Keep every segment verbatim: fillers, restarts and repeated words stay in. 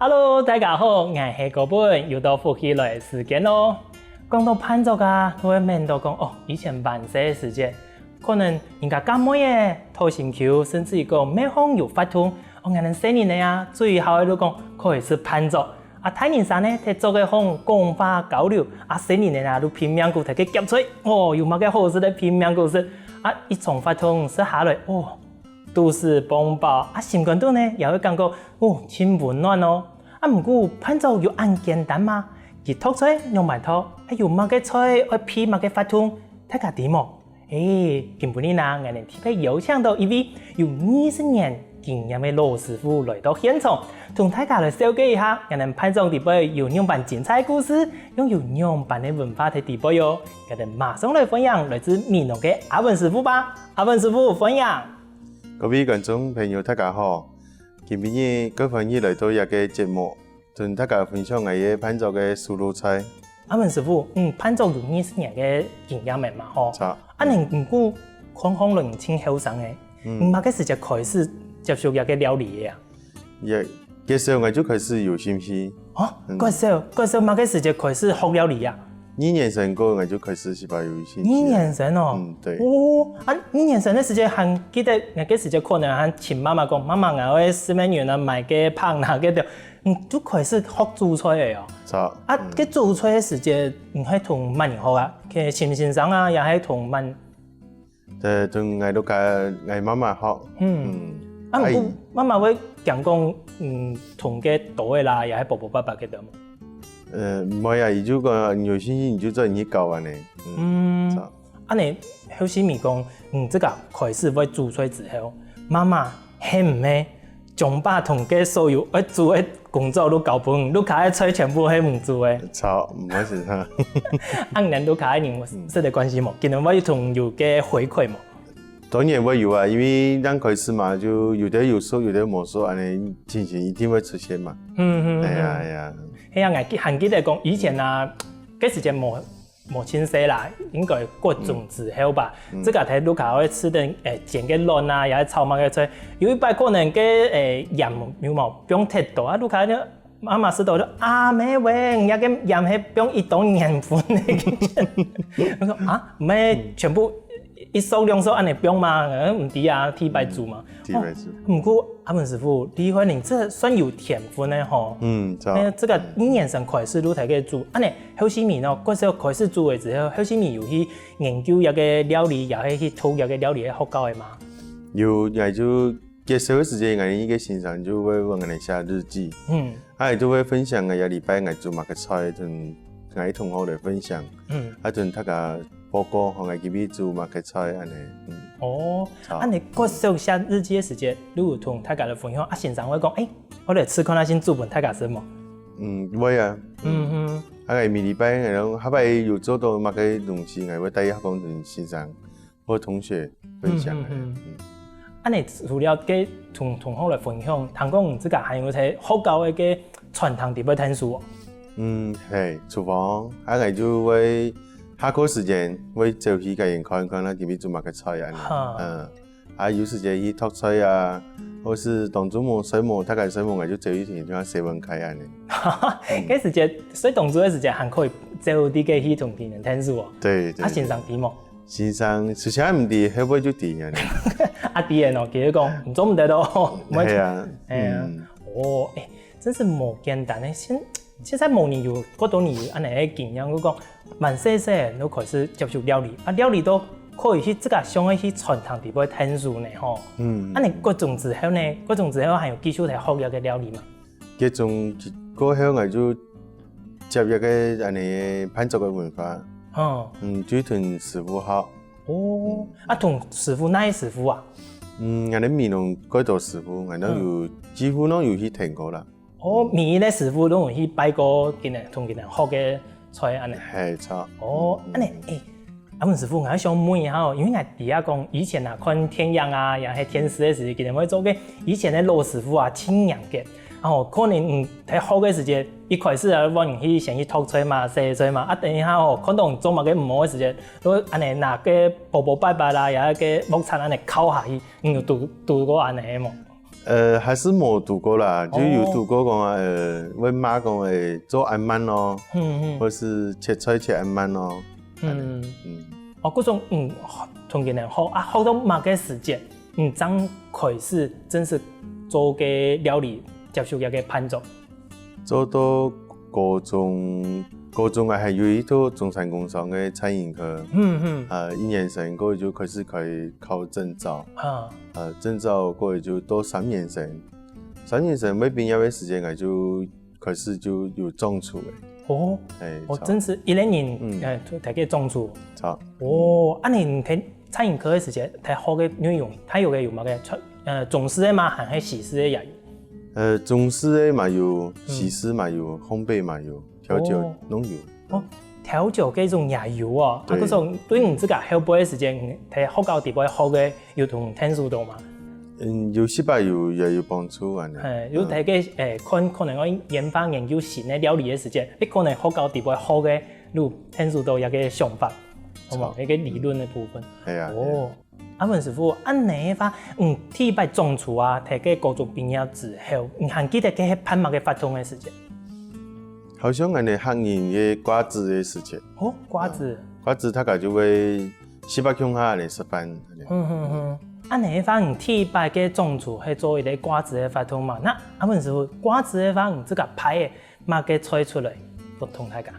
Hello，大家好，𠊎係高本，又到福氣來个時間咯。講到伴奏啊，都會愐到講，哦，以前還細个時節，可能人家家妹仔、討心臼，甚至於講面項有發痛，哦，𠊎等細人仔啊，最好个就講可以食伴奏。啊，大人儕呢，在做个項講話交流，啊，細人仔啊，就拚命牯在該夾菜，哦，有麼个好食个拚命牯食，啊，一場活動食下來，哦，肚屎膨飽，啊，心肝肚呢，也會感覺，哦，盡溫暖哦。啊，毋過伴奏有恁簡單嗎？佢擇菜仰般擇，還有麼个菜愛配麼个活動，大家知無？ 欸，今晡日啊，𠊎等特別邀請到一位有二十年經驗个老師傅來到現場，同大家來紹介一下𠊎等伴奏裡背有仰般精彩故事，又有仰般个文化在裡背哦。𠊎等馬上來歡迎來自美濃个阿文師傅吧。阿文師傅，歡迎！各位觀眾朋友，大家好！今晡日，蓋歡喜來到這个節目，同大家分享𠊎个伴奏个手路菜。 阿文師傅，嗯，伴奏有二十年个經驗了嘛，吼。著。啊，你毋過看項來盡後生欸，嗯。你麼个時節開始接觸這个料理个啊？也，該時候𠊎就開始有興趣。啊，嗯。該時候，該時候麼个時節開始學料理啊？二年生過後，𠊎就開始食飽有興趣了。二年生哦。嗯，對。哦，啊，二年生个時節還記得，該時節可能還請媽媽講，媽媽，𠊎愛十元啊，買个飯拿个的。嗯，就開始學煮菜了哦。 著。啊，嗯。該煮菜个時節，你係同麼人學啊？係先生啊，也係同麼？呃，同𠊎屋下𠊎媽媽學。嗯。嗯。啊，毋過哎。媽媽會講講，嗯，同个多个啦，也係婆婆伯伯个多無？呃，毋會啊，佢就講你有興趣，你就做，你去搞恁呢。嗯。嗯。著。 恁呢，後續你講，你自家開始會煮菜之後，媽媽係毋係將爸同該所有愛煮个工作都交分你，屋下个菜全部係你煮个？著，毋會係啊。恁呢屋下个人識得關心無？佢等會同有个回饋無？當然會有啊，因為剛開始嘛，就有个有熟，有个無熟，恁呢情形一定會出現嘛。嗯，嗯，嗯。哎呀，哎呀。係啊，𠊎記，還記得講，以前啊，該時節無 無盡細啦，應該國中之後吧。嗯。自家在屋下會試等，欸，煎个卵啊，也係炒麼个菜。有一擺可能个，欸，鹽有無放忒多啊，屋下就媽媽食到就，「啊，毋係喂，你這个鹽係放一多鹽分个。」𠊎講，「啊，毋係全部一索兩索恁呢放嘛？」嗯，毋知啊，第一擺煮嘛。嗯。 第一擺煮。哦，毋過阿文師傅，厲害呢，這算有天分个吼。嗯，著。哎呀，這个二年生開始就在該煮，恁呢，後續面哦，該時候開始煮个時候，後續面有去研究這个料理，也係去讀這个料理个學校个嘛？有，𠊎就，該時候个時節，𠊎一个先生就會分𠊎寫日記。嗯。啊，佢就會分享𠊎這禮拜𠊎煮麼个菜，同𠊎同學來分享。嗯。啊，同大家 報告，吼，𠊎今晡日煮麼个菜恁呢。嗯。哦，著。恁呢，該時候寫日記个時節，你有同大家來分享，啊，先生會講，「欸，𠊎來試看啊，先煮分大家食無？」嗯，會啊。嗯哼。啊，𠊎每禮拜，然後下擺有做到麼个東西，𠊎會帶去學校同先生或同學分享。嗯，嗯，嗯。嗯。恁呢，除了該同同學來分享，聽講你自家還有在學校个該餐廳裡背𢯭手哦？ 嗯，係，廚房，啊，𠊎就會下課時間會走去該間看看，啊，今晡日煮麼个菜恁呢。哈。嗯，啊，有時間去擇菜啊，或是當晝無睡無，大家睡無，𠊎就走去同佢洗碗筷恁呢。嗯。該時節，睡當晝个時節還可以走去該去同別人𢯭手哦。對，對，啊，先生知無？對。先生，事先毋知，後尾就知恁呢。啊，知个哦，佢就講，「你做毋得哦。」係啊，哎呀，嗯。哦，欸， 真是無簡單个。現，現在無人有，過多人有恁呢个經驗，就講，蠻細細个就開始接觸料理，啊，料理都可以去自家想愛去餐廳裡背𢯭手呢，吼。嗯。恁呢國中之後呢，國中之後還有繼續在學這个料理嘛？國中過後，𠊎就接一个恁呢伴奏个文化。哦。嗯，就同師傅學。哦，嗯。啊，同師傅，哪个師傅啊？嗯，𠊎等美濃蓋多師傅，𠊎等有，嗯。幾乎攏有去𢯭過啦。 哦，每一个師傅都有去拜過，今日同今日學个菜恁呢。係，著。哦，嗯，嗯。恁呢，欸，阿文師傅，𠊎想問一下哦，因為𠊎知啊講，以前啊，看電影啊，也係電視个時，佢等會做个，以前个老師傅啊，盡嚴格。哦，可能，嗯，在學个時節，一開始啊，會分你去先去擇菜嘛，洗菜嘛，啊，等一下哦，看到你做麼个毋好个時節，都恁呢拿个箔箔粄粄啦，也个鑊鏟恁呢敲下去，你有堵，堵過恁呢無？呃，還係無堵過啦，就有堵過講啊，呃，會罵講，欸，做恁慢哦，嗯嗯，或是切菜切恁慢哦，嗯嗯，哦，故所，嗯，從今年學啊，學到麼个時節，嗯，正開始正式做个料理，接受這个伴奏。做到高中，高中啊，還有一套中山工商个餐飲科，嗯嗯，呃，一年生過後就開始可以考證照，啊，呃，證照過後就到三年生，三年生未畢業个時間，𠊎就開始就有掌廚了。哦，哎，哦，正式一個人，嗯，呃，大家掌廚。哦，恁樣你在餐飲科个時節，在學个內容，大約有麼个，呃，中式个嗎？還係西式个也有？呃，中式个嘛有，西式嘛有，烘焙嘛有，調酒攏有。哦，調酒這種也有哦。啊，故所對你自家後背个時間，在學校底背學个有同𢯭手到嗎？嗯，有時節有，也有幫助恁樣。嘿，有大家，欸，看，可能愛研發研究新个料理个時間，你可能學校底背學个，有𢯭手到一個想法，好無？一個理論个部分。係啊，哦，阿文師傅，恁樣个話，嗯，第一擺掌廚啊，在該高中畢業之後，你還記得該係辦麼个活動个時間？好像恁樣客人个掛紙个時間。哦，掛紙。掛紙大家就會四百共下恁樣食飯。嗯嗯嗯，恁樣个話，你第一擺个掌廚係做一個掛紙个活動嘛？那阿文師傅，掛紙个話，你自家派个麼个菜出來，分同大家？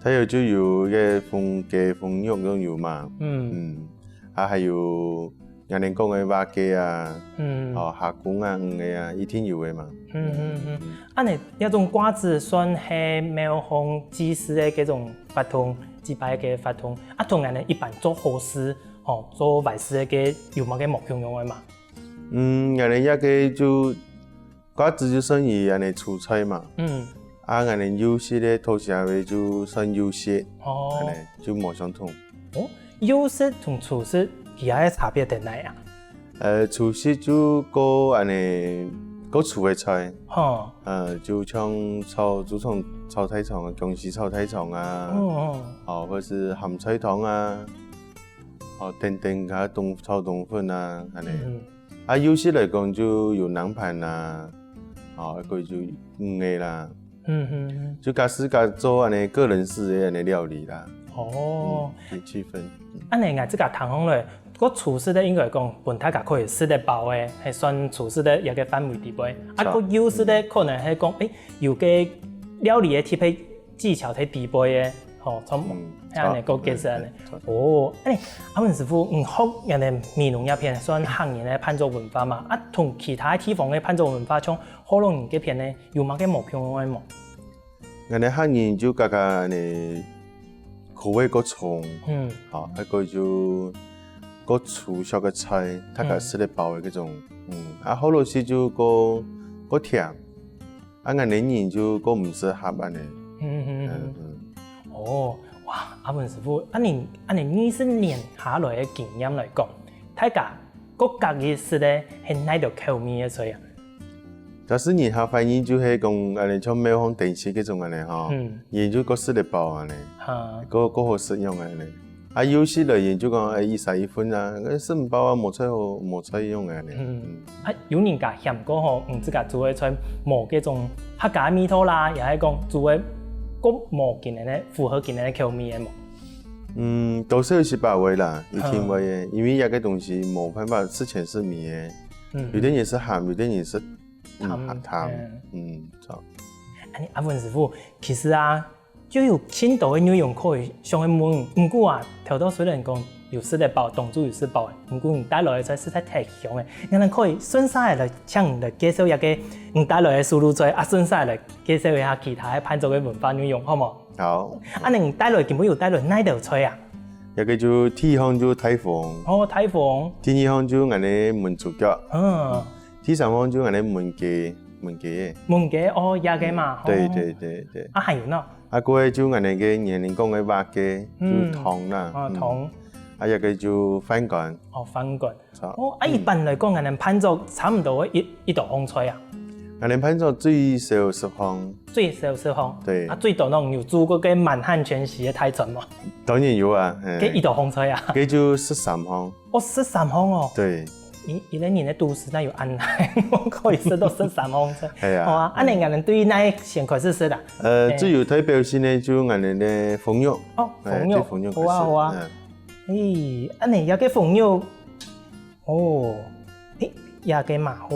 大約就有一個紅雞、紅肉攏有嘛。嗯，啊，還有𠊎等講个話雞啊，嗯，哦，蝦公啊、魚仔啊，一定有个嘛。嗯嗯嗯，恁樣這種掛紙算係廟方祭祀个這種活動，祭拜个活動，啊，同𠊎等一般做好事，吼，做壞事个有麼个無共樣个嘛？嗯，𠊎等這個就 掛紙就算於恁樣除菜嘛。嗯。啊，恁樣右式个頭下位就算右式，哦，恁樣就無相同。哦，右式同除式，佢个差別在哪啊？呃，除式就過恁樣，過除个菜。吼。呃，就像炒，就像炒大腸啊，薑絲炒大腸啊，哦哦，哦，或者係鹹菜湯啊，哦，等等，還有冬，炒冬粉啊，恁樣。嗯。 啊，右式來講就有冷盤啦，哦，還有就魚仔啦，嗯嗯嗯，就各式各做恁樣個人式个恁樣料理啦。哦，嗯，有區分。恁樣𠊎自家聽下來，該除式个應該講，分大家可以食得飽个，係算除式个一個範圍底背。啊，著。該右式个可能係講，欸，有個料理个特別 技巧在底背个，吼，從，嗯，係恁樣个解釋恁樣。著，著。哦，欸，阿文師傅，你學恁樣美濃這片算客人个伴奏文化嘛？啊，同其他地方个伴奏文化，像學老人這片呢，有麼个無共樣个無？𠊎等客人就較較恁樣口味較重，嗯，好，還過就較粗俗个菜，大家食得飽个該種，嗯，啊，學老式就較，較甜。 啊，𠊎等人就較毋適合恁樣。嗯嗯嗯。哦，哇，阿文師傅，恁樣恁樣二十年下來个經驗來講，大家較合意食个係哪兜口味个菜啊？假使人客反應就係講恁樣像廟方等式該種恁樣吼，嗯，人就較食得飽恁樣，哈，較較好食用恁樣。 啊，有時來人就講，欸，一儕一份啊，欸，食毋飽啊，無菜好，無菜用啊，恁樣。嗯，啊，有人家嫌過吼，嗯，自家煮个菜無該種客家味道啦，也係講煮个較無今日个符合今日个口味个無？嗯，多少有時會啦，一定會个，因為這個東西無辦法十全十美个。嗯，有的人係鹹，有的人係，嗯，鹹，鹹，嗯，著。恁樣，阿文師傅，其實啊， 就有盡多个內容可以想愛問。毋過啊，頭到雖然講有食得飽，當晝有食飽个，毋過你帶來个菜實在忒香个。𠊎等可以順續來請你來介紹一個你帶來个手路菜，啊，順續來介紹一下其他个伴奏个文化內容，好無？好。啊，你帶來今晡日有帶來哪兜菜啊？這個就第一項就大紅。哦，大紅。第二項就𠊎等燜豬腳。嗯。第三項就𠊎等燜雞，燜雞个。燜雞，哦，這個嘛，嗯，對，哦。對，對，對。啊，還有呢？ 啊，過後就𠊎等个年齡講个話个，就湯啦，哦，湯。啊，這個就飯乾。哦，飯乾。哦，啊，一般來講，𠊎等伴奏差毋多一一道項菜啊？𠊎等伴奏最少十項。最少十項。對。啊，最多那種有煮過个滿漢全席个大餐無？當然有啊，該一道項菜啊？該就十三項。哦，十三項哦。對。一，一個人个肚屎哪有恁大，可以食到十三項菜。係啊。好啊，恁樣𠊎等對哪先開始食啊？呃，嘿。最有代表性个就𠊎等个封肉。哦，哎，封肉。對封肉開始。好啊，好啊。嗯。欸，恁樣這個封肉，哦，欸，這個嘛好。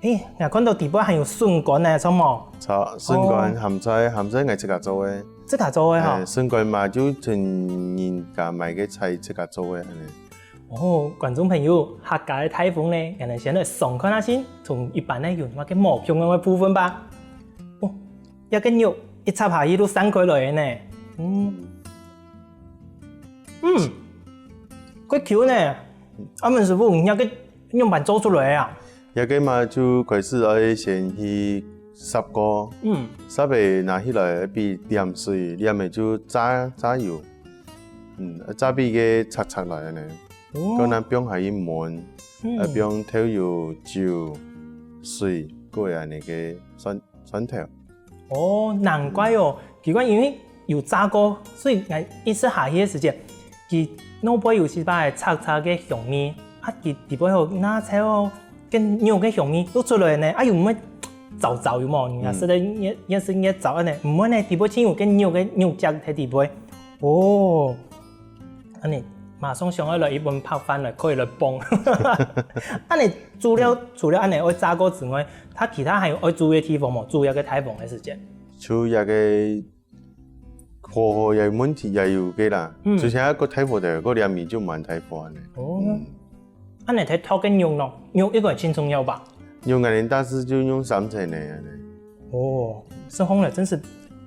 欸，𠊎看到底背還有筍乾呢，著無？著，筍乾、哦。鹹菜，鹹菜𠊎自家做个。自家做个吼？哎，筍乾嘛，就同人家買个菜自家做个，恁樣。 哦，觀眾朋友，客家个大封呢，𠊎等先來嚐看下先，同一般个有麼个無共樣个部分吧。哦，這個肉一插下去就散開來个呢。嗯。嗯，幾Q呢？阿文師傅，你這個仰般做出來啊？這個嘛，就開始愛先去煠過。嗯。煠个拿起來，愛畀點水，點个就炸，炸油。嗯，炸畀佢赤赤來呢。 哦。過拿放下去燜，嗯。呃，放豆油、酒、水，過會恁樣个蒜，蒜頭。哦，難怪哦。嗯。奇怪，因為有炸過，所以𠊎一食下去个時節，佢外背有一把个赤赤个香味，啊，佢底背有拿出哦，跟肉个香味都出來呢。啊，又毋會燥燥，有無？人家食得越，嗯。越食越燥恁樣，毋會呢，底背盡有跟肉个肉汁在底背。哦。 恁樣，馬上想愛來一碗白飯來，可以來傍。恁樣，除了，嗯。除了恁樣愛炸過之外，佢其他還有愛注意个地方無？煮這個大封个時間。煮這個火候也有問題，也有个啦。嗯。之前還過大火个，過兩米就蠻大火恁樣。哦。嗯。恁樣，佢剁个肉呢？肉應該盡重要吧？肉𠊎等大致就用三層个恁樣。哦，食起來真係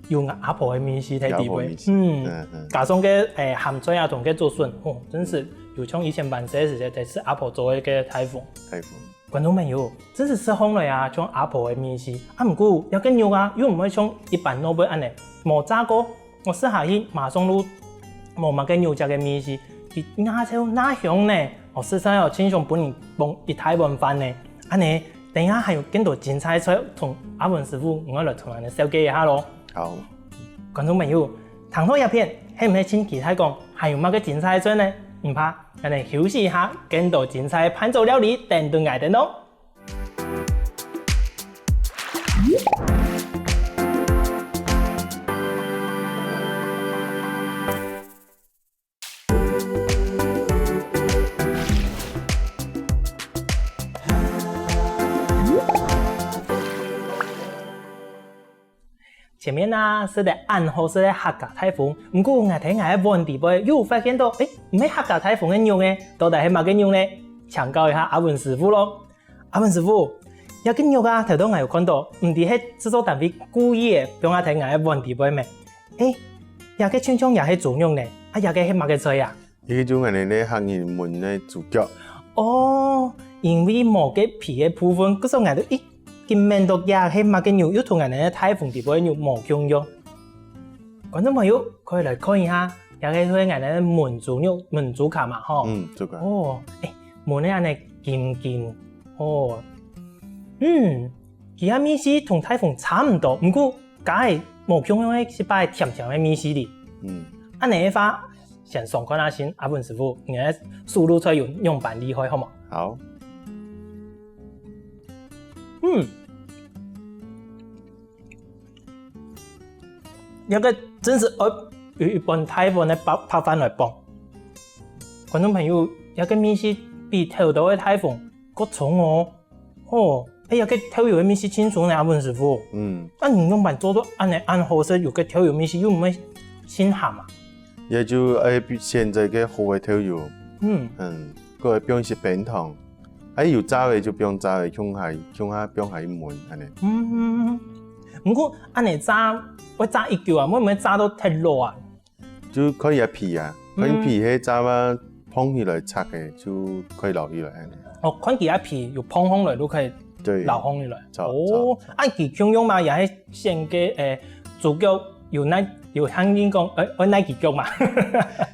有𠊎阿婆个味緒在底背。阿婆味緒。嗯，嗯，嗯。加上該，欸，鹹菜啊，同該竹筍，吼，真係有像以前還細个時節，在食阿婆做个該大封。大封。觀眾朋友，真係食起來啊，像阿婆个味緒。啊，毋過，這個肉啊，又毋會像一般外背恁樣，無炸過，𠊎食下去馬上就無麼个肉汁个味緒，佢那臭那香呢。 哦，實在哦，盡想分你傍一大碗飯呢。恁樣，等一下還有更多精彩菜同阿文師傅，𠊎來同恁樣紹介一下囉。好。觀眾朋友，聽到這片，係毋係盡期待講還有麼个精彩菜呢？毋怕，𠊎等休息一下，更多精彩伴手料理等等𠊎等哦。 前面啊，食著恁好食个客家大封，毋過𠊎在𠊎个碗底背又發現到，欸，毋係客家大封个肉呢，到底係麼个肉呢？請教一下阿文師傅囉。 阿文師傅，這個肉啊，頭到𠊎有看到，毋知係製作單位故意个，放啊在𠊎个碗底背咩？欸，這個像像也係豬肉呢，啊，這個係麼个菜啊？這個就𠊎等个客人問个豬腳。哦，因為無該皮个部分，故所𠊎都一直愐到這係麼个肉，又同𠊎等个大封底背个肉無共樣。 觀眾朋友可以來看一下，這個係𠊎等燜豬肉、燜豬腳嘛，吼。嗯，豬腳。哦，欸，燜到恁樣金金，哦，嗯，佢个味緒同大封差毋多，毋過加个無共樣个一把甜甜个味緒哩。嗯。恁樣个話，先嚐看下先，阿文師傅，你个手路菜有仰般厲害，好無？好。嗯。 這個真係愛有一碗大碗个白，白飯來傍。觀眾朋友，這個味緒比頭到个大封較重哦。哦，欸，這個豆油个味緒盡重呢，阿文師傅。嗯。啊，你仰般做到恁樣恁好食，又該豆油味緒又毋會盡鹹啊？這就愛選擇該好个豆油。嗯。嗯，過愛放一息冰糖。 啊，有炸个就放炸个，共下，共下放下去燜，恁樣。嗯，毋過恁樣炸，會炸幾久啊？會毋會炸到忒老啊？就看佢个皮啊，嗯。看佢皮係炸啊，膨起來赤个，就可以撈起來，恁樣。哦，看佢个皮有膨起來就可以對。撈起來。炒，哦，炒。啊，佢共樣嘛，也係選个，欸，豬腳有哪，有限定講，欸，愛哪幾腳嘛？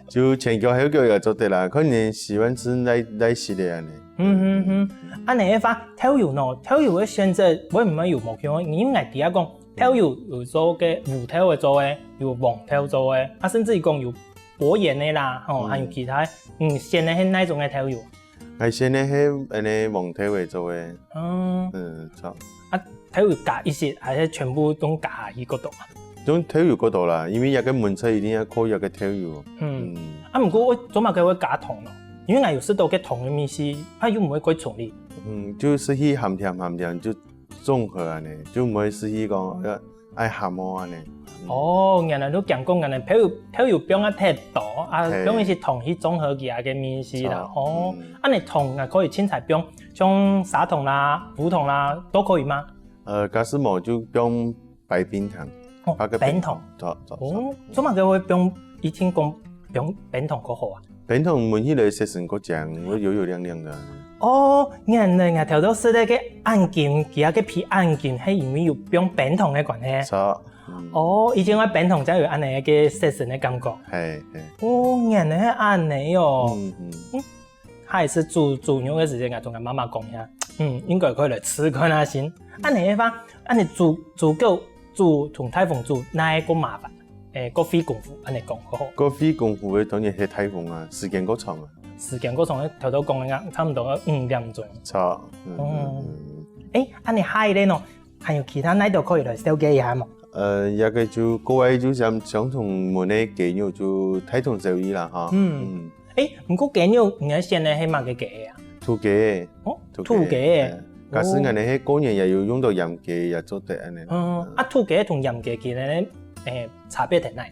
就前腳後腳也做得啦，看你喜歡食哪，哪息个恁樣。 嗯哼哼，恁樣个話，豆油呢？豆油个選擇會毋會有無共樣？因為𠊎知啊講，豆油有做个烏豆个做个，有黃豆做个，啊，甚至於講有薄鹽个啦，吼，嗯。還有其他，嗯，選个係哪種个豆油？ 𠊎選个係恁呢黃豆仔做个。嗯。嗯，著。啊，豆油加一息，還係全部都加下去過多啊？用豆油過多啦，因為這个燜菜一定愛靠這个豆油。嗯。嗯。啊，毋過𠊎做麼个會加糖咯？因為𠊎有食到該糖个味緒，啊，又毋會過重哩。嗯，就食起鹹甜鹹甜，就綜合恁呢，就毋會食起講，呃， 愛鹹哦恁呢。嗯。哦，原來你講講恁呢，豆油，豆油放啊忒多，啊，嘿。放一息糖去中和佢啊个味緒啦。著，哦，嗯。恁呢糖啊可以凊彩放，像砂糖啦、烏糖啦，都可以嗎？呃，假使無就放白冰糖，哦，白个冰糖。冰糖。著，著，著。哦，做麼个會放，一定講放冰糖較好啊？ 冰糖燜起來色身較靚，會油油亮亮个。哦，原來𠊎頭到食个該恁金，佢个皮恁金，係因為有放冰糖个關係。著，嗯。哦，以前𠊎冰糖正有恁呢个色身个感覺。嘿，嘿。哦，原來係恁呢哦。嗯，嗯。嗯，下一次煮，煮肉个時間，𠊎同𠊎媽媽講一下。嗯，應該可以來試看下先。恁呢个話，恁呢煮，煮夠 煮同大紅煮，哪个較麻煩？欸，較費功夫，恁呢講好。較費功夫个當然係大紅啊，時間較長啊。時間較長，頭頭講个啊，差毋多愛五點鐘。著，嗯，哦。嗯，嗯。欸，恁呢下一個呢？還有其他哪兜可以來紹介一下無？呃，這個就，過來就像，像同燜个雞肉就大同小異啦，哈。嗯。嗯。欸，毋過雞肉你愛選个係麼个雞啊？土雞。哦，土雞。土雞。欸，假使𠊎等係過年也有用到鹽雞，也做得恁呢。嗯，啊，土雞同鹽雞佢等个，欸，差別在哪？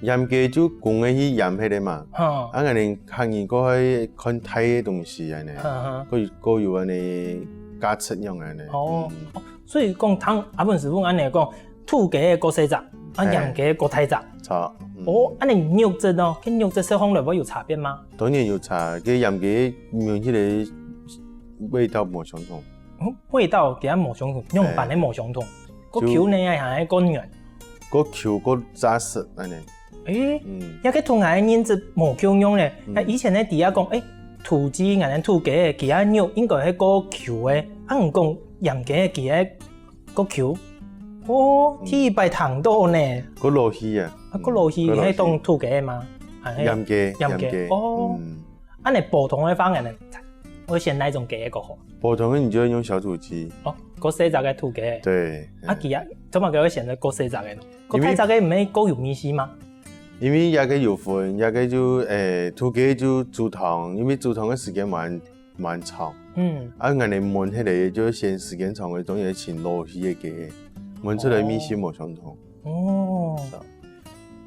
鹽雞就公个去鹽忒个嘛。嗯。啊，𠊎等客人過去看大个東西恁呢，嗯，嗯。過有，過有恁呢價值樣恁呢。哦，嗯。哦，所以講，聽阿文師傅恁呢講，土雞个較細隻，啊，嘿。鹽雞个較大隻。著，嗯。哦，恁呢肉質呢？該肉質食起來會有差別嗎？當然有差，該鹽雞燜起來味道無相同。嗯，味道佢也無相同，樣般个無相同。嘿。較Q呢，就還係較軟？較Q，較扎實恁呢。欸，嗯。這個同𠊎个認知無共樣呢。嗯。該以前呢，知啊講，欸，土雞，𠊎等土雞个，佢个肉應該係較Q个，啊，毋過鹽雞个佢个 較Q。哦，嗯。第一擺聽到呢。較老氣啊。啊，較老氣，嗯，較老氣。係當土雞个嗎？還係鹽雞，鹽雞。鹽雞，哦。嗯。恁呢普通个話呢，會選哪種雞个較好？普通个你就用小土雞。哦，較細隻个土雞。對。啊，佢啊，做麼个會選擇較細隻个呢？較大隻个毋係較有味緒嗎？因為這個有分，這個就，欸，土雞就煮湯，因為煮湯个時間慢 蠻長。嗯。啊，𠊎等燜起來就係時間長个，當然係盡老氣个雞，燜出來味緒無相同。哦。是啊。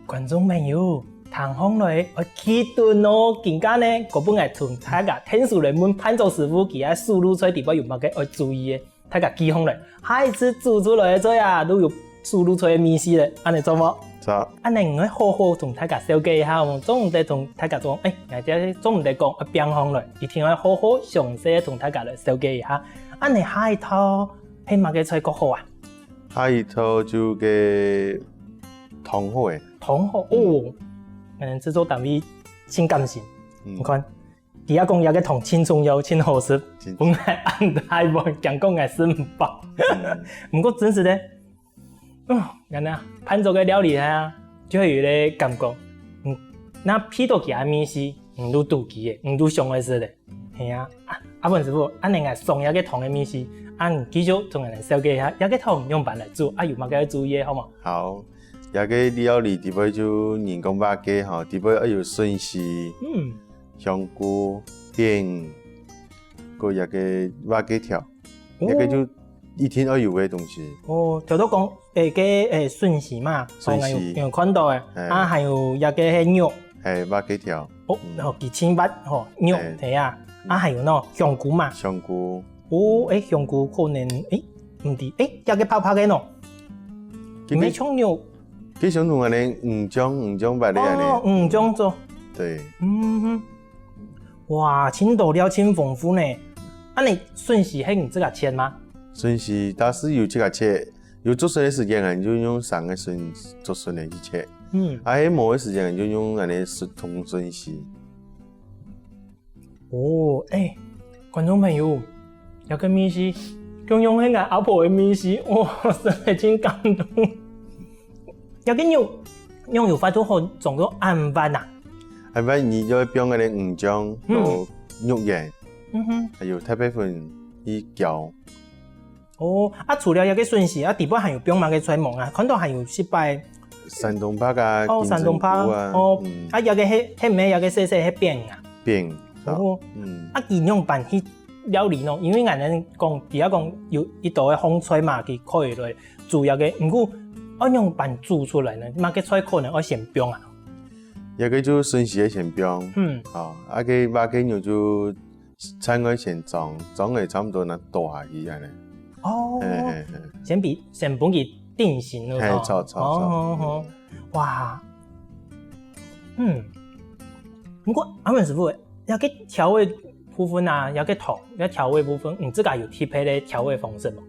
觀眾朋友，聽起來愛記得哦，今下呢，𠊎本來同大家天數來問潘周師傅，佢个手路菜底背有麼个愛注意个。 大家記好了，下一次煮出來个菜啊，都有手路菜个味緒了，恁呢著無？著。恁呢，𠊎愛好好同大家紹介一下哦，做毋得同大家講，欸，𠊎這做毋得講，啊，變行了，一定愛好好詳細个同大家來紹介一下。恁呢，下一道係麼个菜較好啊？下一道就該糖河仔。糖河，嗯。哦，嗯，製作單位真感心。嗯。你看， 佢也講這個糖盡重要，盡好食，真。分𠊎恁大碗，驚講𠊎食毋飽。嗯。毋過真實个，嗯，恁呢，潘周个料理啊，就會有一個感覺，嗯，若鼻著佢个味緒，你就肚飢个，你就想愛食个。係啊，啊，阿文師傅，恁呢𠊎嘗這個糖个味緒，啊，你繼續同𠊎等紹介一下，這個糖樣般來煮，啊，有麼个愛注意个，好無？好，這個料理底背就人工瓦雞吼，底背愛有筍絲。嗯。 香菇、餅，還有這個瓦雞條，哦。這個就一定愛有个東西。哦，頭頭講，欸，該，欸，筍絲嘛，筍絲。哦，𠊎有，有看到欸，欸。啊，還有這個係肉。欸，瓦雞條。哦，嗯。哦，佢盡滑，吼，肉，欸。係啊。嗯。啊，還有喏，香菇嘛。香菇。哦，欸，香菇可能，欸，毋知，欸，這個白白个喏。這個毋係像肉。 佢像同𠊎等魚醬，魚醬擺个恁呢。哦，魚醬做。對。嗯哼。哇，盡多料，盡豐富呢。恁呢，筍絲係你自家切嗎？筍絲，但係有自家切，有竹筍个時間啊，就用生个筍，竹筍个去切。嗯。啊，係無个時間啊，就用恁呢竹筒筍絲。 哦，欸，觀眾朋友，這個味緒，共樣係𠊎阿婆个味緒，哇，實在真感動。這個肉，肉有法度好做到恁滑啊？恁滑，你就愛放該個魚醬，嗯。還有肉圓，嗯哼。還有太白粉去攪。哦，啊，除了這個筍絲，啊，底背還有放麼个菜無啊？看到還有一擺。山東白啊，哦，金針菇啊，山東白，哦，嗯。啊，這個係，係毋係這個細細係扁啊？扁，哦，嗯。啊，佢仰般去料理呢？因為𠊎等講，比如講有一道个紅菜嘛，佢可以來煮這個，毋過愛仰般煮出來呢？麼个菜可能愛先放啊？這個就筍絲愛先放，嗯。啊，啊，該挖个肉就 菜愛先裝，裝个差毋多拿倒下去恁呢。哦，嘿，嘿，嘿。先分，先分佢定型了吼。嘿，著，著，著。哦，哦，哦。哇，嗯，毋過阿文師傅，這個調味部分啊，這個湯，這調味部分，你自家有特別个調味方式無？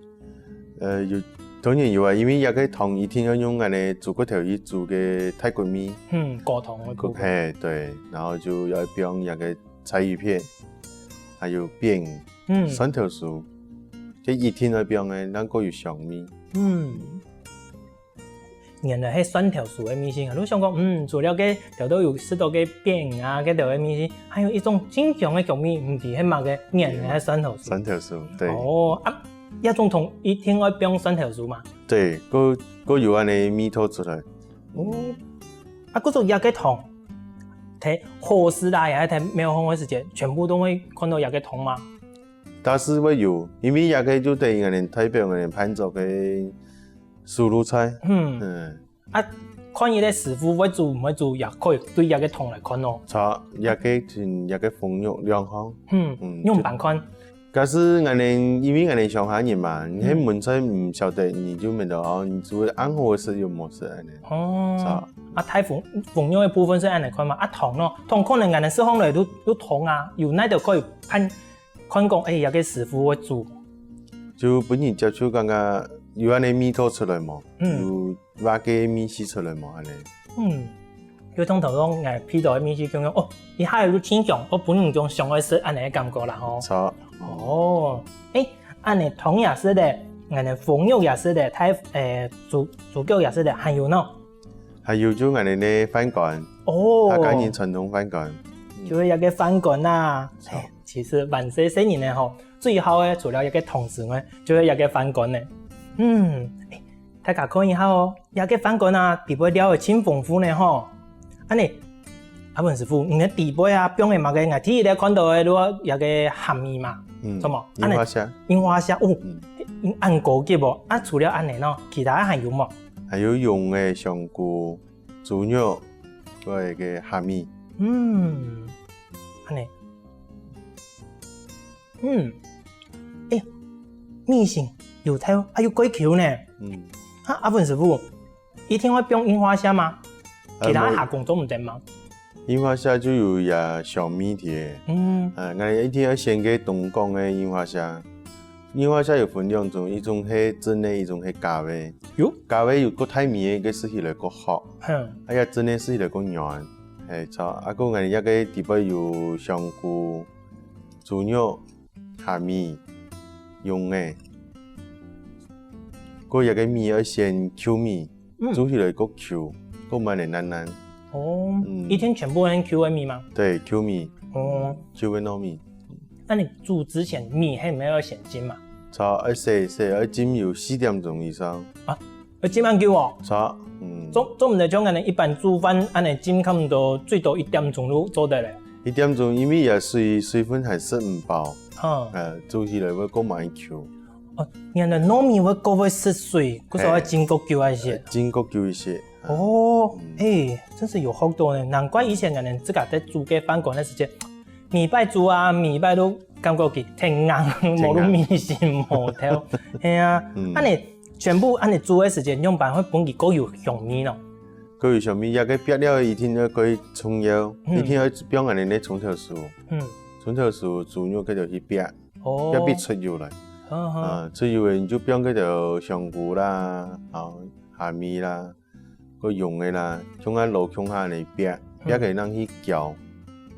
呃，有，當然有啊，因為這個湯一定愛用恁呢豬骨頭去煮个大骨味。嗯，高湯个部分。嘿，對，然後就愛放這個 柴魚片，還有扁，嗯。蒜頭酥，這一定愛放个，正過有香味。嗯。原來係蒜頭酥个味緒啊！你想講，嗯，除了該調到有食到个扁啊，該兜个味緒，還有一種真香个香味，毋知係麼个，原來係蒜頭酥。蒜頭酥，對。哦，啊，這種湯一定愛放蒜頭酥嘛？對，過，過有恁呢味道出來。哦，啊，故所這個湯，在好市啦，也係在廟方个時節，全部都會看到這個湯嘛。大致會有，因為這個就等於𠊎等代表𠊎等潘族个手路菜。嗯。嗯。啊，看佢个師傅會煮毋會煮，也可以對這個湯來看咯。著，這個同這個封肉兩項。嗯，嗯，仰般看？ 假使𠊎等，因為𠊎等鄉下人嘛，你係門菜毋曉得，你就毋知哦，你就會恁好食又無食恁呢。哦。著。啊，大封，封肉个部分係恁呢看嘛，啊，湯咯，湯可能𠊎等食項來都，都湯啊，有哪兜可以判，看講，哎，這個師傅會煮。就分人接觸，感覺有恁呢味道出來無？嗯。有 挖个味緒出來無恁呢？嗯，就像頭先𠊎鼻到个味緒共樣，哦，一下就清爽，哦，本人就想愛食恁呢个感覺啦吼。著。哦，誒，恁呢湯也食了，恁呢封肉也食了，大，誒，豬，豬腳也食了，還有呢？還有就恁呢个飯稈，哦。客家人傳統飯稈。嗯。就係這個飯稈啊，著。誒，其實萬歲細人呢吼，最好个除了這個湯之外，就係這個飯稈呢。嗯，誒， 大家看一下哦，這個飯稈啊，底背料个盡豐富呢吼。恁呢，阿文師傅，你个底背啊，放个麼个？𠊎第一個看到个，如果這個蝦米嘛，嗯，著無？櫻花蝦。櫻花蝦，哦，嗯。恁高級哦。啊，除了恁呢喏，其他還有無？還有用个香菇、豬肉，還有个蝦米。嗯，恁呢。 嗯，誒，米心有透，啊，又蓋Q呢。嗯。啊，阿文師傅，一定愛放櫻花蝦嗎？呃，其他無。蝦公做毋得嗎？櫻花蝦就有佢个香味在。嗯。呃，𠊎一定愛選个東港个櫻花蝦。櫻花蝦有分兩種，一種係真个，一種係假个。有？假个有較大味个，該食起來較好。哼。哎呀，真个食起來較軟。嘿，著。啊，過𠊎這個底背有香菇、 豬肉、蝦米、用个。過這個米愛選Q米，嗯。煮起來較Q，較毋會爛爛。哦，嗯。一定全部係Q个米嗎？對，Q米。哦。Q个糯米。該你煮之前米係毋係愛先浸嘛？著，愛洗，洗，愛浸有四點鐘以上。啊， 愛浸恁久哦。著，嗯。做，做毋得像𠊎等一般煮飯恁呢浸差毋多最多一點鐘就做得了。一點鐘，因為這水，水分還食毋飽，嗯。呃，煮起來會較慢Q。哦，原來糯米會較會食水，故所愛浸較久一些。呃，浸較久一些。哦，嗯。誒，真係有學到呢，難怪以前𠊎等自家在煮个飯稈个時節， 每擺煮啊，每擺都感覺佢忒硬，忒硬。無都米心無透。係啊，嗯。恁呢全部恁呢煮个時節，仰般會分佢較有香味呢？較有香味，這個煏料一定愛較重要，嗯。一定愛放恁呢个蔥頭酥。嗯。蔥頭酥、豬肉該兜去煏，哦。煏分出油來。好，好。啊，出油了，你就放該兜香菇啦，啊，蝦米啦， 該用个啦，共下摎共下恁呢煏，嗯。煏个正去攪，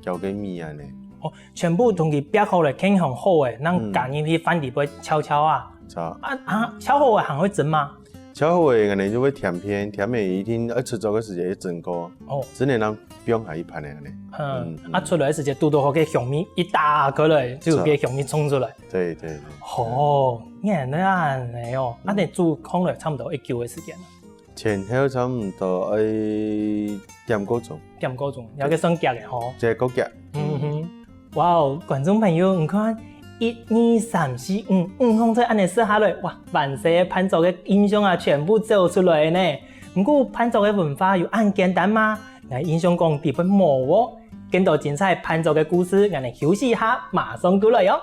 攪該米恁呢。哦，全部同佢煏好了，牽好好个，正加入去飯底背炒炒啊。嗯。炒。啊，啊，炒好个還會蒸嗎？炒好个，𠊎等就會添片，添个一定愛出桌个時節愛蒸過，哦。只能當放下一盤个恁呢。嗯，嗯，啊，出來个時節，堵到該香味一打開來，就有該香味衝出來。對，對，對。哦，原來恁呢哦，啊，你煮好來差不多幾久个時間啊？前後差不多愛點過鐘。點過鐘，這个算遽个吼。這个夠遽。嗯哼。哇哦，觀眾朋友，你看，一、二、三、四、五，五項菜恁呢食下來，哇，滿細个飯桌个印象啊，全部走出來呢。毋過飯桌个文化有恁簡單嗎？𠊎印象講，底背無哦。更多精彩飯桌个故事，𠊎等休息一下，馬上過來哦。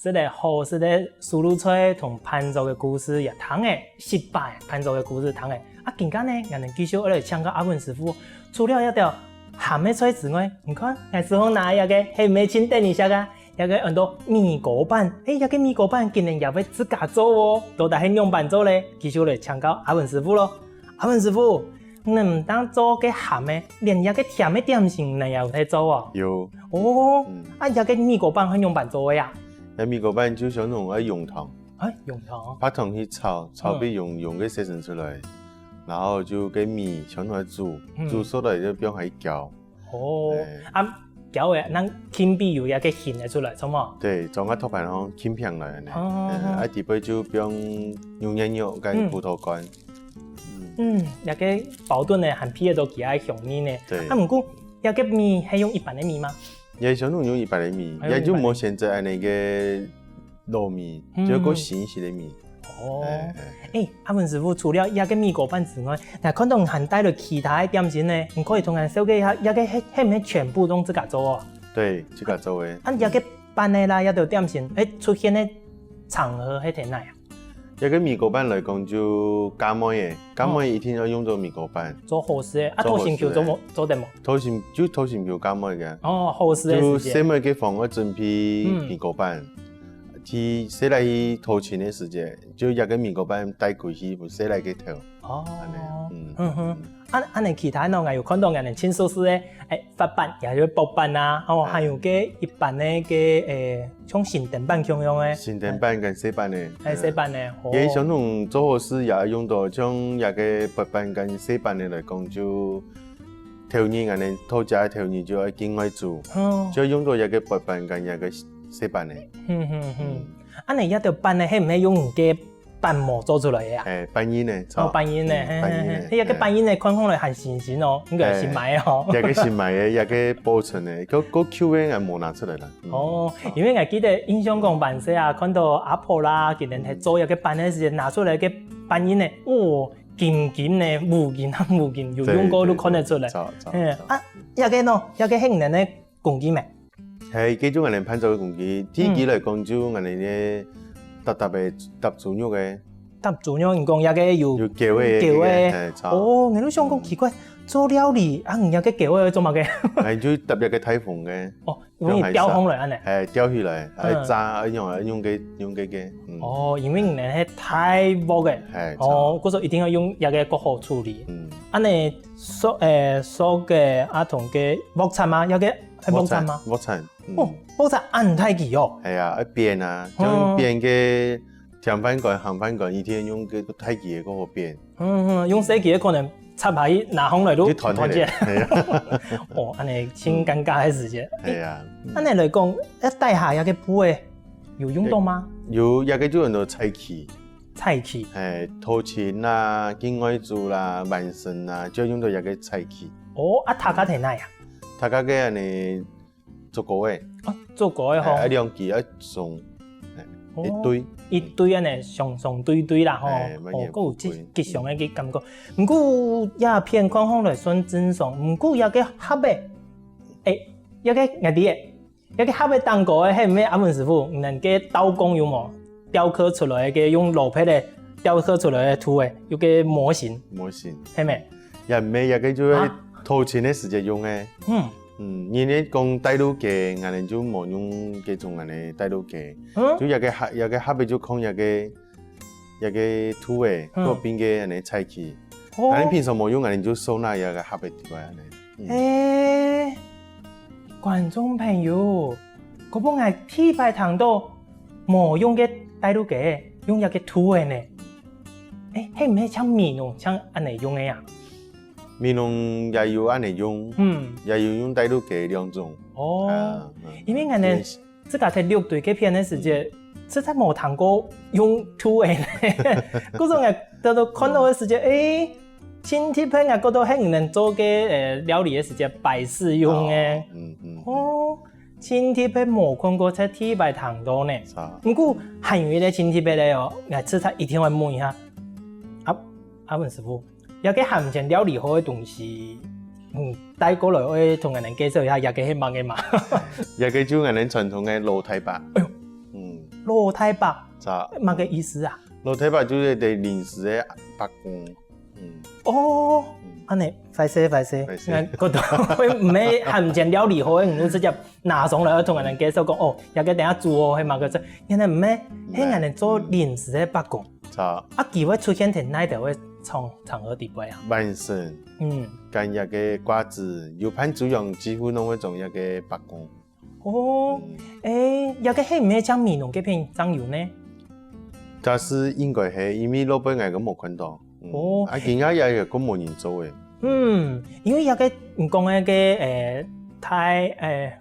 食了好食个手路菜同飯桌个故事也聽了，食飽飯桌个故事聽了。啊，今下呢，𠊎等繼續愛來請教阿文師傅，除了這兜鹹个菜之外，你看，𠊎手項拿个這个係毋係盡得人惜啊？這个安到米糕粄，欸，這个米糕粄今年也會自家做哦，到底係仰般做咧？繼續來請教阿文師傅咯。阿文師傅， 你毋單做該鹹个，連這个甜个點心你也有在做哦？有。哦，嗯。啊，這个米糕粄係仰般做个啊？該米糕粄就相同愛用糖。啊，用糖哦。白糖去炒，炒分用，用个色素出來，然後就該米相同愛煮，嗯。煮熟了就放下去攪。哦，哎。啊，攪个，恁輕比有這个形个出來，著無？對，裝个托盤項輕平來恁呢。哦。哎，啊，底背就放牛乳、牛肉跟葡萄乾。嗯。 嗯，這个包等呢，還鼻得到佢个香味呢。對。啊，毋過，這个米係用一般个米嗎？也相同用一般个米，哦，也就無選擇恁呢个糯米，嗯。就過新式个米。哦。哎，哎。欸，阿文師傅，除了這个米糕粄之外，𠊎看到你還帶了其他个點心呢，你可以同𠊎紹介一下，這个係，係毋係全部都自家做哦？對，自家做个。啊，這个粄仔啦，這兜點心，欸，出現个場合係在哪啊？ 這个米糕粄來講就嫁妹仔，嫁妹仔一定愛用到米糕粄。做好勢个，啊，做好勢个。討心臼做無，做得無？討心，就討心臼嫁妹个。哦，好勢个時節。就細妹个房愛準備，嗯。米糕粄，去細倈去討親个時節，就這个米糕粄帶歸去分細倈个頭。哦。恁呢，嗯。嗯哼。啊，恁呢其他呢，𠊎有看到恁呢盡熟事个，欸， 發粄，也就係薄粄啊，哦，哎。還有該一般个該，欸，像新燈粄共樣个。新燈粄跟細粄个。欸，細粄个，哦。也相同做好勢也用到，像這个薄粄跟細粄个來講，就頭日恁呢，討食个頭日就愛緊愛煮，哦。就用到這个薄粄跟這个細粄个。嗯，嗯，嗯。嗯。恁呢這兜粄呢，係毋係用該 粄模做出來个啊？欸，粄仁呢，哦，粄仁呢，嗯，嘿，嘿，嘿，粄仁呢。該个粄仁呢，看起來還新鮮哦，應該係新買个哦。欸，這个新買个，這个保存个，該，該舊个𠊎無拿出來啦。嗯。哦，因為𠊎記得印象講，還細啊，看到阿婆啦，佢等係做這个粄个時節，拿出來个粄仁呢，哦，金金呢，烏金啊烏金，有用過都看得出來。對，對，對，著，著，嘿，著。啊，這个呢，這个係你等个工具咩？ 係，該種𠊎等粄桌个工具，第一个來講就𠊎等个搭搭个搭豬肉个。搭豬肉，你講這个有有狗个，狗个。係，著。哦，𠊎就想講奇怪，做料理啊，你這个狗个做麼个？欸，就搭這个大紅个。哦，容易吊起來恁呢。係，吊起來，欸，嗯。炸，用，用个，用个个，嗯。哦，因為你等係大鑊个。係，著。哦，故所一定愛用這个較好處理。嗯。恁呢，燒，欸，燒个啊，同个鑊鏟嘛，這个係鑊鏟嘛？鑊鏟，鑊鏟。 嗯。哦，鑊鏟恁大支哦。係啊，愛扁啊，哦。像扁个甜飯罐、鹹飯罐，一定用个大支个較好扁。嗯，嗯，用細支个可能插下去，拿上來就就斷忒了。斷忒。係啊。哦，恁呢盡尷尬个時節。係啊。欸，恁呢來講，愛底下這个布仔，有用到嗎？有，這个就安到菜器。菜器。欸，討親啦、敬外祖啦、換孫啦，就用到這个菜器。哦，啊，大家在哪呀？大家个恁呢 竹篙仔。哦，竹篙仔吼。欸，啊，兩支愛相，欸，哦，一對。一對恁呢，相相對對啦吼。欸，哦，還有个有吉，吉祥个个感覺。毋過，這片看起來算正常，毋過這个盒仔，欸，這个𠊎知个，這个盒仔頂高个，係毋係阿文師傅，你等个刀工有無？雕刻出來个，用羅盤个雕刻出來个圖仔，有个模型。模型。係無？也毋係，這个就係啊。討親个時節用个。嗯。嗯，人家講帶路雞，𠊎等就無用該種恁樣帶路雞，嗯，就一個盒，一個盒仔就囥一個，一個土仔，嗯，過冰个恁樣菜去。哦，𠊎等平常無用，𠊎等就收納一個盒仔地方恁樣。嗯，誒，觀眾朋友，可不𠊎第一擺聽到無用个帶路雞，用一個土仔呢？誒，係毋係像美濃像恁樣用个啊？美濃也有恁樣用，嗯，也有用帶路雞兩種。哦，啊，嗯，因為𠊎等，嗯，自家在六堆該片个時節，實在無聽過用土仔呢。故所𠊎兜兜看到个時節，誒，盡特別，𠊎覺得係你等做个，呃，料理个時節擺設用个。哦，嗯，嗯，嗯。哦，盡特別無看過，在第一擺聽到呢。是啊。毋過還有一個盡特別个哦，𠊎實在一定愛問一下。啊，阿文師傅， 這個還毋曾料理好个東西，嗯，帶過來愛同𠊎等介紹一下，這個係麼个嘛？這個就𠊎等傳統个滷大白。哎喲，嗯，滷大白，係，麼个意思啊？滷大白就係對臨時个白飯。嗯，哦，嗯，恁樣，壞勢壞勢，壞勢。𠊎覺得會毋係還毋曾料理好个，你就直接拿上來愛同𠊎等介紹講，哦，這個等下煮哦，係麼个菜？原來毋係，係𠊎等做臨時个白飯。 著。啊，佢會出現在哪兜个場，場合底背啊？萬聖，嗯，跟這個掛紙，有辦桌樣幾乎攏會裝這個白飯。哦，嗯，誒，這個係毋係像美濃該片正有呢？假使應該係，因為老輩𠊎个無看到。嗯，哦，啊，今下也有個無人做誒。嗯，因為這個你講个該，誒，大，誒，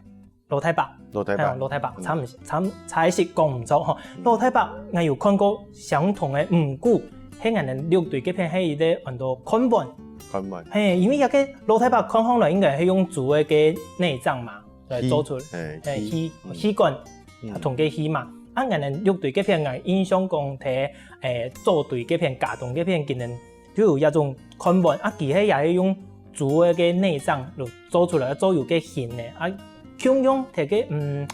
滷大白。滷大白。哎，滷大白，嗯，差毋，差毋，差一息講毋著吼。嗯。滷大白，𠊎有看過相同个，毋過，係𠊎等六堆該片係一個安到看板。看板。嘿，因為這個滷大白看起來應該係用豬个該內臟嘛，來做出來。氣，哎，哎，氣，氣，嗯，氣管，嗯，啊，同个氣嘛。啊，𠊎等六堆該片，𠊎印象講在，哎，左堆該片、佳冬該片，佢等 就有這種看板，啊，佢係也係用豬个該內臟就做出來，做有該形个，啊，共樣在該，嗯，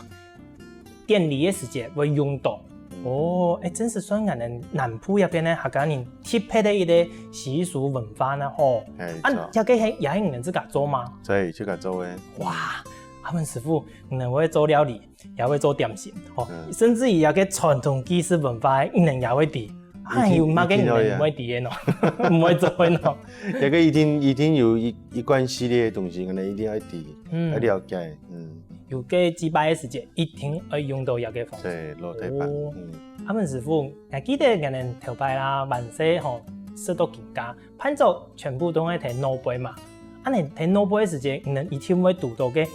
典禮个時節會用到。嗯。哦，誒，真係算𠊎等南部這片个客家人特別个一個習俗文化呢吼。哎，啊，著。這個係也係你等自家做嗎？對，自家做个。哇，阿文師傅，你等會做料理， 也會做點心，吼，嗯，甚至於這個傳統祭祀文化，你等也會知。啊，一定，有麼个你等毋會知个喏？一定愛啊。毋會做个喏？這個一定，一定有一，一貫系列个東西，𠊎等一定愛知，嗯，愛了解，嗯。有該祭拜个時節，一定愛用到這個方式。對，滷大白，哦。嗯。阿文師傅，𠊎記得𠊎等頭擺啦，還細吼，食到今下，飯桌全部都愛在外背嘛。恁樣在外背个時節，你等一定會堵到該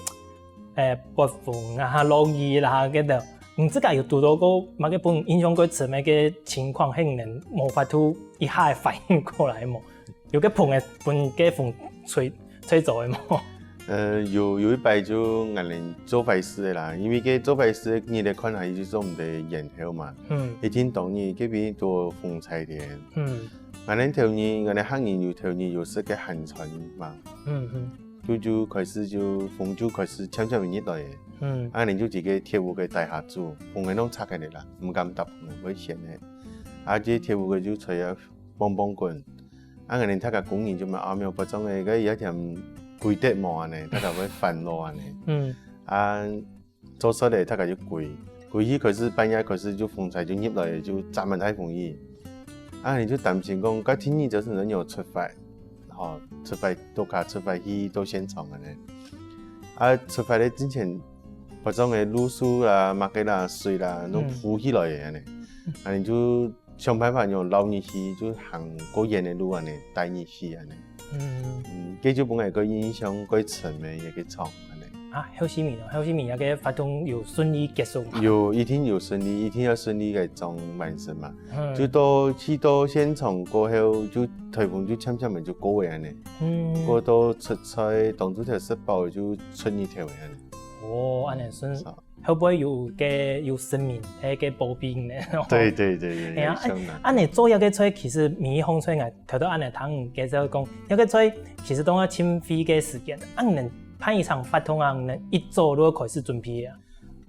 誒，發風啊、落雨啦，該兜。你自家有堵到過麼个分你印象過深个情況，係你等無法度一下反應過來無？有个風个，分該風吹，吹走个無？呃，有，有一擺就𠊎等做壞事个啦，因為該做壞事个日仔看下去就做毋得延後嘛。嗯。一定當日，該片都風搓天。嗯。𠊎等頭日，𠊎等客人有頭日有食个寒川嘛。嗯，嗯。 就，就開始就風就開始漸漸入來了。嗯。啊，𠊎等就在該鐵屋个底下煮，風个攏拆開了啦，毋敢搭風个，會掀个。啊，這鐵屋个就吹啊，梆梆滾。啊，𠊎等大家工人就問阿妙，不中个，該有一點歸得無恁呢，大家會煩惱恁呢。嗯。啊， 做煞了，大家就歸，歸去開始半夜開始就風搓就入來，就遮滿大風雨。啊，𠊎就擔心講，該第二朝晨有出發，吼，出發到家，出發去到現場恁呢。啊，出發个之前，發生个路樹啦、麼个啦、水啦，攏，嗯，浮起來个恁呢。嗯。啊，𠊎就 想辦法用撈入去，就行較遠个路恁呢，帶入去恁呢。嗯。嗯，這就分𠊎个印象較深个一個場恁呢。啊，後續面哦，後續面該个活動有順利結束嗎？有，一定有順利，一定愛順利个裝完成嘛。嗯。就到，去到現場過後，就颱風就漸漸个就過个恁呢。嗯。過到出菜，當初就食飽就出日頭个恁呢。哦，恁呢順，是啊。 後背有个，有神明，該个保庇呢。對，對，對，對，哎呀，有像啊。恁呢做這個菜，其實每一項菜啊，頭頭恁呢聽你介紹講，這個菜其實都愛盡費个時間。啊，你等辦一場活動啊，你等一早就開始準備啊？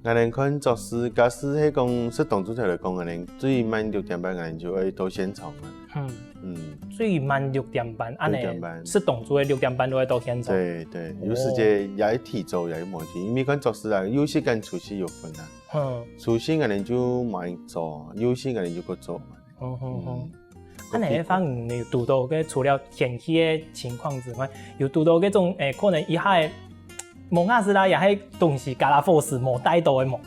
𠊎等看作息，假使係講適當做頭來講，𠊎等最慢六點半，𠊎等就愛到現場了。嗯，嗯，最慢六點半，恁呢六點半。適當做个六點半都愛到現場。對對，有時節也會提早，也會無提，因為看作息啊，有時間出去有分啊。嗯，出去𠊎等就慢做，有時𠊎等就過做嘛。嗯嗯嗯。嗯。恁呢个話，你有堵到个除了天氣个情況之外，有堵到該種誒，可能一下無牙齒啦，也係東西加拉火石無帶到个無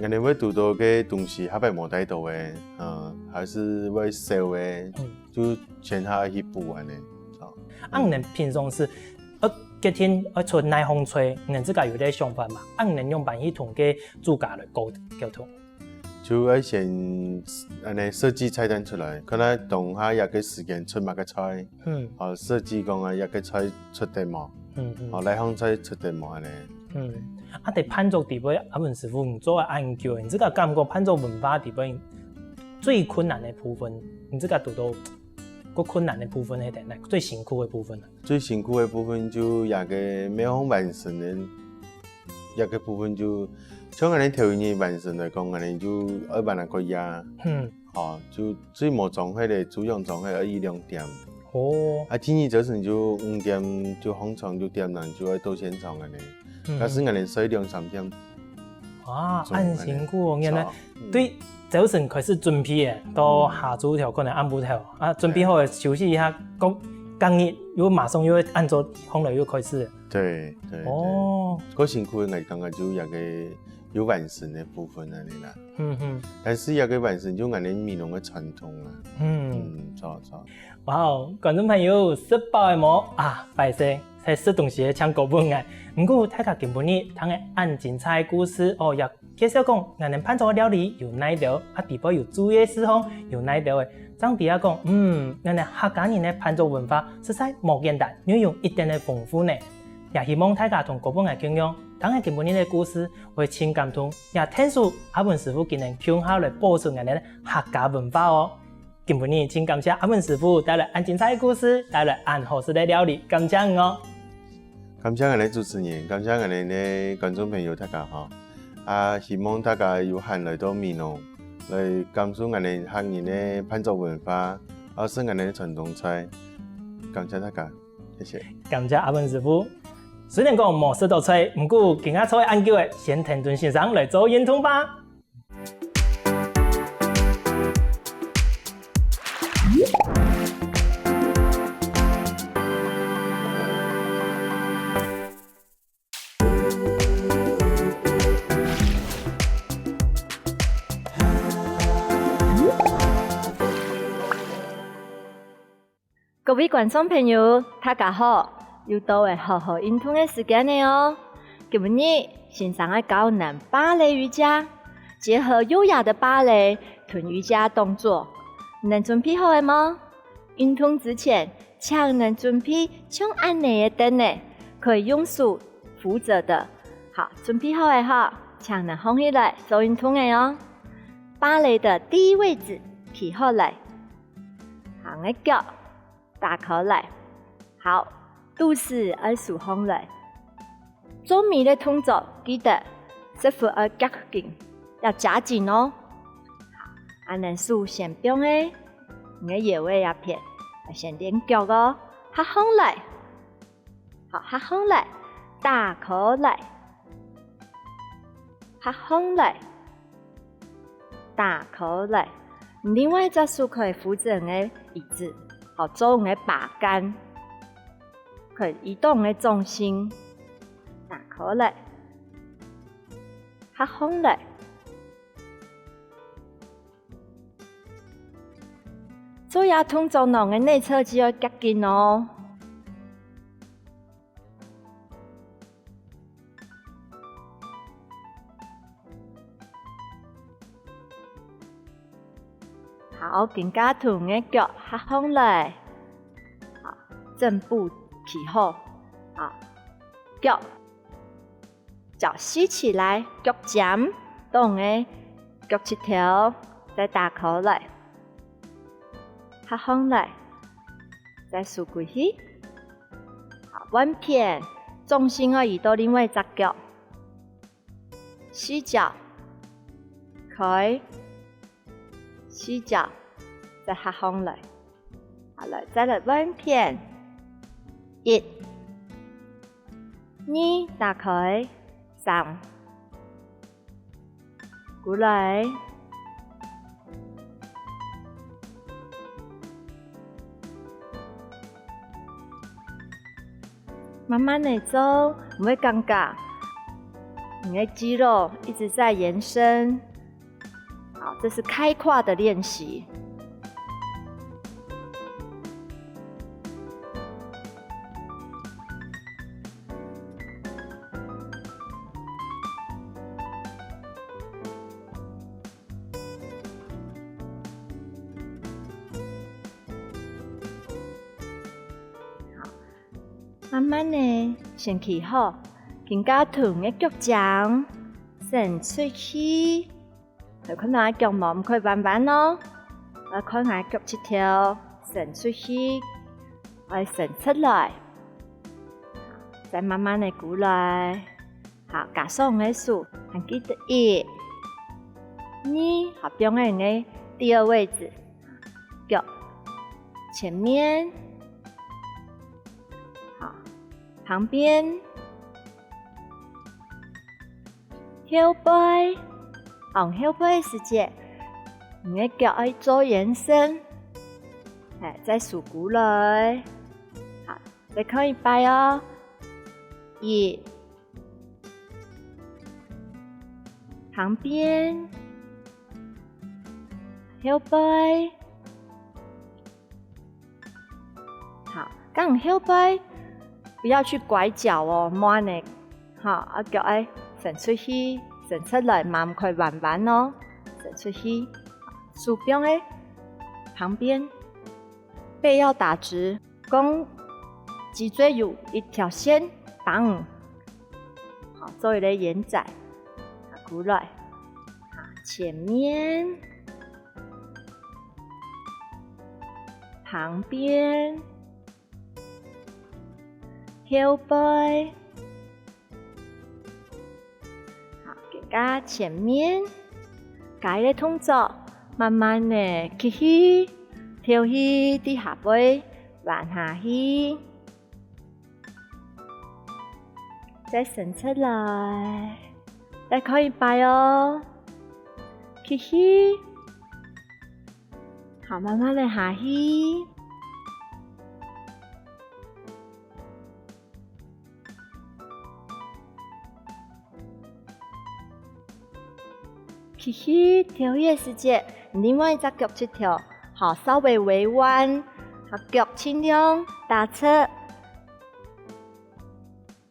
？𠊎等會堵到个東西下擺無帶到个，嗯，還係會少个，嗯，就全下去補恁呢。哦。啊，你等平常時，呃，決定愛出哪項菜，你等自家有个想法嘛？啊，你等仰般去同个主家來溝溝通？ 就愛先恁呢設計菜單出來，看下當下這個時間出麼个菜，嗯，好，設計講啊，這個菜出得無，嗯嗯，好，哪項菜出得無恁呢。嗯，啊，在辦桌底背，阿文師傅，你做了恁久，你自家感覺辦桌文化底背最困難个部分，你自家堵到過困難个部分係在哪？最辛苦个部分啊？最辛苦个部分就這個無法完成个 這個部分就，像𠊎等頭一日完成來講，𠊎等就愛辦啊個夜，嗯，哦，就最無裝歇个，主要裝歇愛一兩點。哦，啊，第二朝晨就五點就䟘床，六點零就愛到現場恁呢。嗯，假使𠊎等睡兩三點，啊，恁辛苦哦，原來，嗯，對朝晨開始準備个，到下晝頭可能暗晡頭啊，準備好个休息一下，過隔日又馬上又愛按照䟘來又開始。 對對對，哦，過辛苦个，𠊎感覺就這個有完成个部分恁呢啦。嗯哼，但是這個完成就𠊎等美濃个傳統啦。嗯，嗯，著著。哇哦，觀眾朋友，食飽了無？啊，壞勢，在食東西个請過分𠊎。毋過大家今晡日聽个恁精彩个故事哦，也 介紹講，𠊎等辦桌个料理有哪兜，啊底背有注意个事項有哪兜个，正知啊講，嗯，𠊎等客家人个辦桌文化實在無簡單，又有一定个豐富呢。也希望大家同過分𠊎共樣，聽了今晡日个故事，會盡感動，也𢯭手阿文師傅今晡日共下來保存𠊎等客家文化哦。今晡日盡感謝阿文師傅帶來恁精彩个故事，帶來恁好食个料理，感謝你哦。 感謝𠊎等主持人，感謝𠊎等个觀眾朋友大家好。啊，希望大家有閒來到美濃，來感受𠊎等客人个辦桌文化，還有𠊎等个傳統菜。感謝大家，謝謝。感謝阿文師傅。雖然講無食到菜，毋過今下坐恁久了，先𢯭等先生來做運動吧。 各位觀眾朋友，大家好！又到了好好運動个時間了哦！今晡日先生愛教你芭蕾瑜伽，結合優雅的芭蕾同瑜伽動作，你等準備好了無？運動之前，請你等準備像恁呢个凳仔，可以用手扶著的。好，準備好了吼，請你等䟘起來做運動了哦！芭蕾的第一位置，企好來。 行个腳打開來。好，肚屎愛收䟘來。做每个動作記得屎朏愛夾緊，愛夾緊哦。好，恁呢手先放咧，你个腰仔這片，愛先練腳哦。合䟘來。好，合䟘來，打開來。合䟘來。 打開來。另外一隻手可以扶著你个椅子，好做你个把杆，可以移動你个重心。打開來，合䟘來。做這動作，你个內側肌肉愛夾緊哦。 好，今下同你个腳合䟘來。好，正步企好。好，腳，腳吸起來，腳尖到你个腳膝頭，再打開來。合䟘來，再收歸去。好，換片，重心愛移到另外一隻腳。四隻，開，四隻，再合䟘來。好，來，再來換片。一、二，打開，三， 鼓來。慢慢仔做，毋會感覺你个肌肉一直在延伸。好，這是開胯的練習。 慢慢仔，先企好，今下同个腳踭伸出去，來看𠊎腳毛毋可以彎彎哦，來看𠊎腳趾頭伸出去，愛伸直來，再慢慢仔鼓來。 好，加上你个手，還記得一、二，好，放在你个第二位置，腳前面，好，旁邊，後背，往後背个時節，你个腳愛做延伸，哎，再收過來，好，再看一擺哦，一、 旁邊，後背。好，當後背，不要去拐角哦，慢仔，好，啊，腳愛伸出去，伸出來，毋可以彎彎哦，伸出去，手放在旁邊，背要打直。 講脊椎有一條線，當，好，做一個延展，好，過來，好，前面，旁邊，後背， 好，今下前面，加一個動作，慢慢仔吸氣，敨氣，在下背彎下去，再伸出來，再看一擺哦，吸氣，好，慢慢仔下去。 吸氣，敨氣个時節，另外一隻腳趾頭，好，稍微微彎，好，腳盡量打直。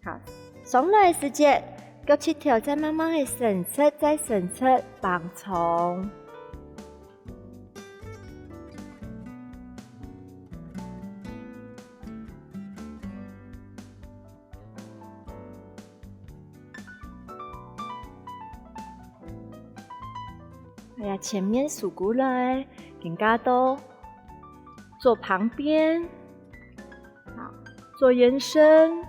好，上來个時節，腳趾頭再慢慢仔伸直，再伸直，放鬆。 哎呀，前面收過來，今下到左旁邊，好，做延伸。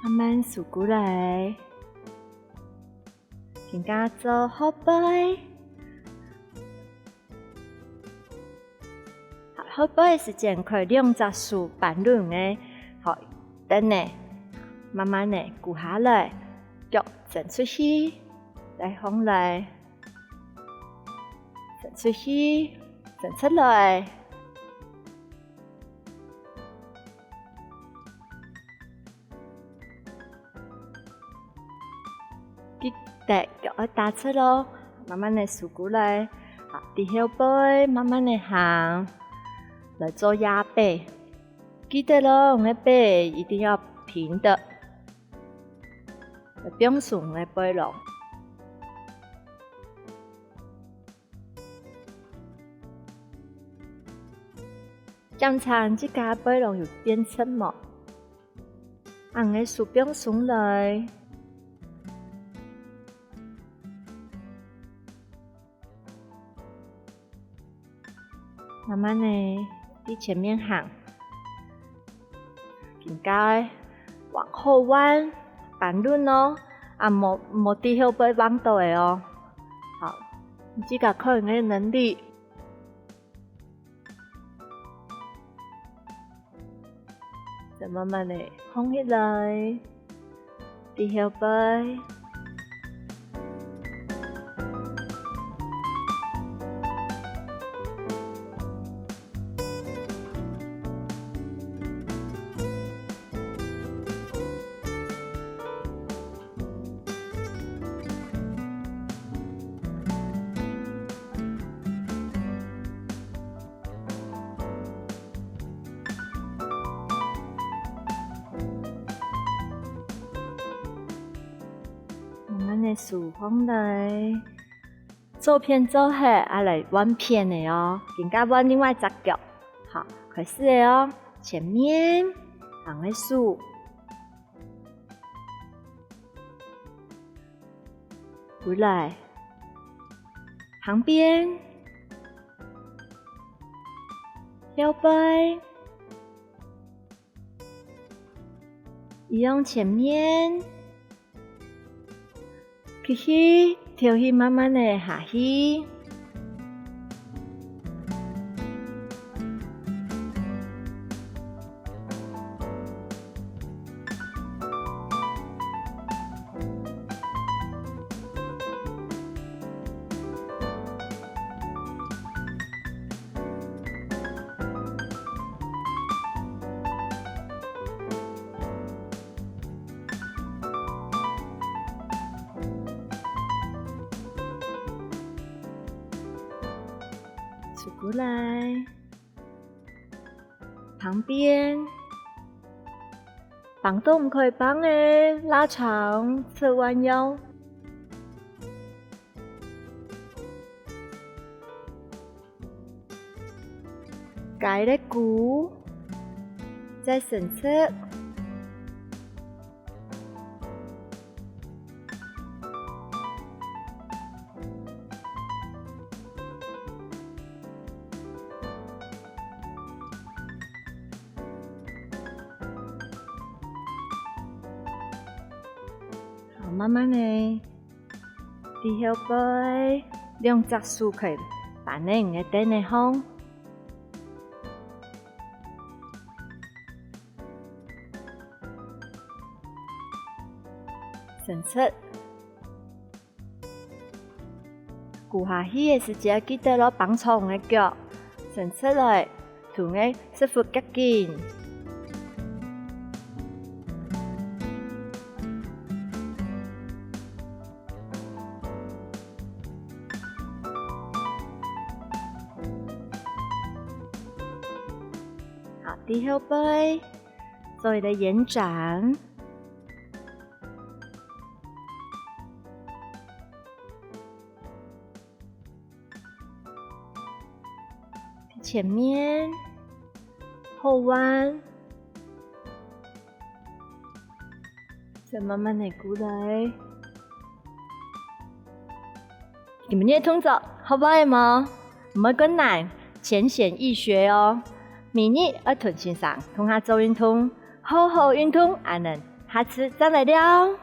慢慢收過來，今下做後背。 好，後背个時節，可以兩隻手扳等个，好，等咧，慢慢仔跍下來，腳伸出去，再䟘來，伸出去，伸出來。 記得腳愛打直哦，慢慢仔收過來，好，在後背慢慢仔行，來做壓背。記得哦，𠊎个背一定要平的，愛放鬆𠊎个背囊。 檢查自家背囊有變直無？恁仔手放鬆來，慢慢仔在前面行，緊加往後彎，扳穩哦，啊，莫，莫在後背橫倒仔哦。好，你自家看你个能力。 再慢慢仔䟘起來，在後背。 慢慢仔收䟘來，左片做好，啊來換片仔哦，今下換另外一隻腳。好，開始仔哦，前面，放个手， 回來，旁邊，後背，一樣前面，吸氣，敨氣，慢慢仔下去。 收過來。 旁邊，挷到毋可以挷个，拉長，側彎腰。該个跍，再伸直。 好，慢慢仔，在後背，兩隻手可以扳在你个凳仔項。 伸直。跍下去个時節，記得愛挷長个腳，伸直來，同个屎朏夾緊。 好，在後背，做一個延展。 前面，後彎，再慢慢仔過來。今晡日个動作學會了無？毋會恁難，淺顯易學哦。每日愛同先生共下做運動，好好運動，恁仔，下次再來尞。